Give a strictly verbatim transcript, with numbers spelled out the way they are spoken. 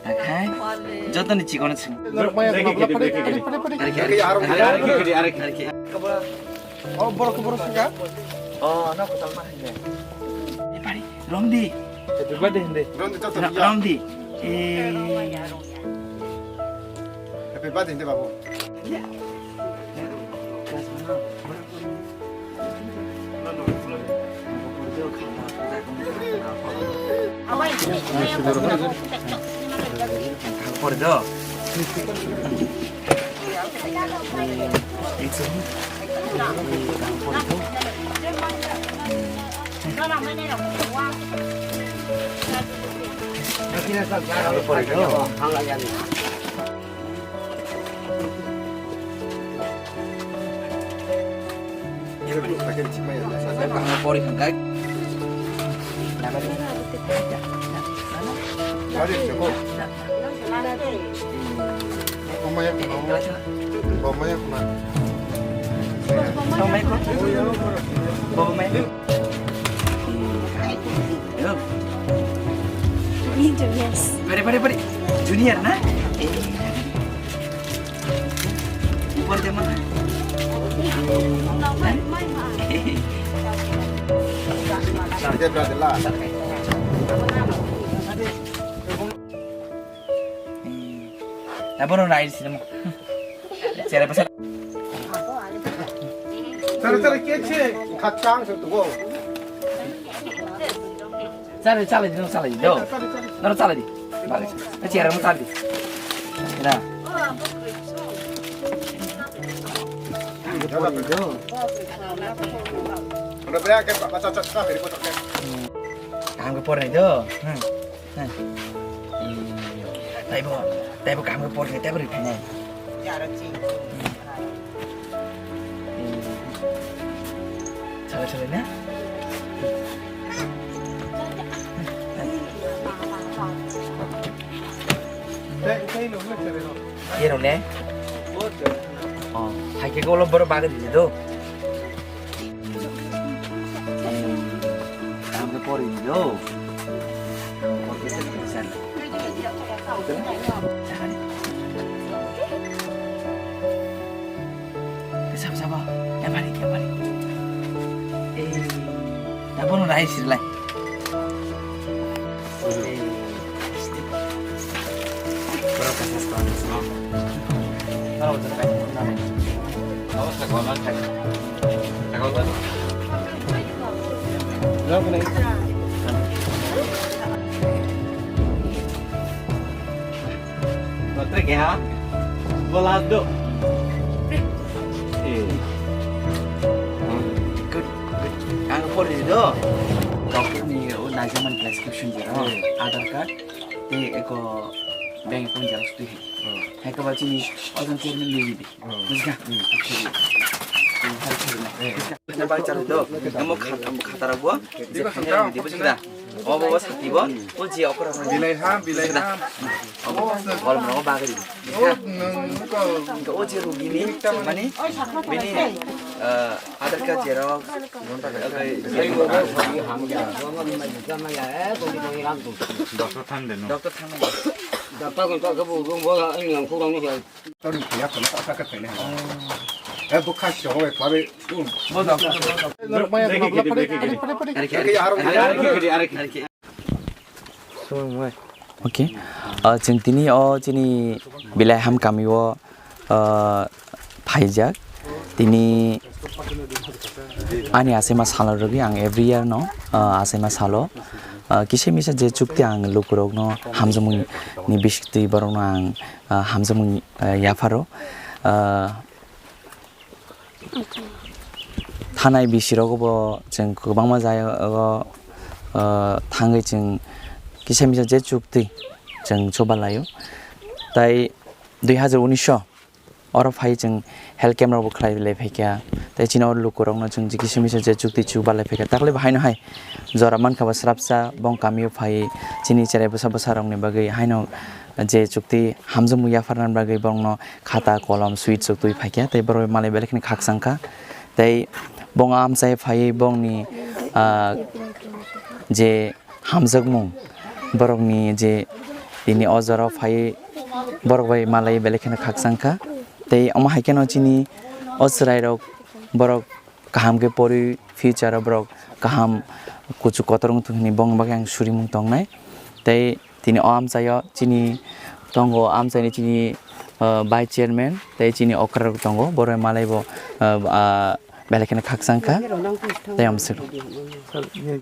Akhai, joto ni chikon sing. Norok maya khna bwla pare, pare, pare, pare. Are khe, are khe, are khe, are khe, are khe. Oh, borok, borok sing ya? Oh, no, kotal ma hai. Eh, pare, romdi. Happy birthday hindi. Romdi, to, to, Ro-, ya. Romdi. Eh. Happy birthday hindi, babu. Pare, pare, pare. Junior na? Upor de mana? Taboro rai sini mo. Chere pasal. Chere, chere, kece. Kacang satu go. Chala, chala di, chala di, do. Noro chala di. Bale. Chere mo chala di. Na. Ano ba yan? Kaya pa, pa, pa, pa, pa, pa, pa. Kaham khe pornai do. Hmm. Hmm. Taibo, taibo kaham khe pornai, taibo riphinai. Salai, salai na? Kero ne? Oh, hai khe ulo borok bagwi di do. Kaham khe pori di do. Sabo, sabo. Yapari, yapari. Eh, tabuk no rai sirlai. Batrek ya? Bola do. Eh. Good, good. Ang pori do. Doctor ni o najaman prescription jera. Hmm. Aadhaar card, te eko bank account xerox tu hai. Hmm. Hai ka bachi ni ojan chairman ni libi. Hmm. Bujha. Hmm. Hai chairman. Hmm. Bujha. Bang chalo do. Namo khat-, namo khatara bo. Je khatara ni bujha. Obo, obo sati bo, o je okra rok. Bilai ham, bilai ham. Obo, bol mano bagri. O, nwng ko. O je rugi ni, mani, bini, eh, Aadhaar card xerox. Doctor thang de no. Doctor thang de. Doctor ko to ke bu rung bo, nwng khurang ni. Tori phiya kono ta ka tene. Eh, bukha shogo e pare. Bo da. Norok maya khna bwla pare, pare, pare, pare. Are khe, are khe, are khe, are khe, are khe. Okay. Ah, chwng tini o chini Bilaiham kami o, ah, phaijak. Tini ani achaima salo rwgwi ang every year no, ah, achaima salo, ah, kisa misa je chukti ang lukurok no hamjakmung ni bisingtwi borok no ang, ah, hamjakmung, ah, yapharo. Ah, thanai bisirogo bo chwng kwbangma jaga o, ah, thangwi chwng kisa misa je chukti chwng chuba laio. Tai dui hazar unis o oro phai chwng health camp rok bo khlai lai phaikha. Tai chini oro lukurokno chwng je kisa misa je chukti chuba lai phaikha. Takle bo haino hai jora mankha bo srapsa bong kamio phai chini cherai bwsa bwsa rokni bagwi haino je chukti hamjakmung yapharnani bagwi borokno khata, kolom, sweet sok twi phaikha, tei borok malai belai kheno khakchangkha. Tei bo amchai phaiwi bongni, ah, je hamjakmung, borokni je tini o jora phai borok bai malai belai kheno khakchang kha. Tei omo hai kheno chini o chwrairok borok kaham khe pori future o borok kaham kuchuk kotor wng thung hwnwi bongni bagwi ang surimung tongnai. Tei tini o amchaio chini tongo, amchaini chini, ah, vice chairman tei chini okra rok tongo, borok malai bo, ah, ah, belai kheno khakchang kha. Tei amswk.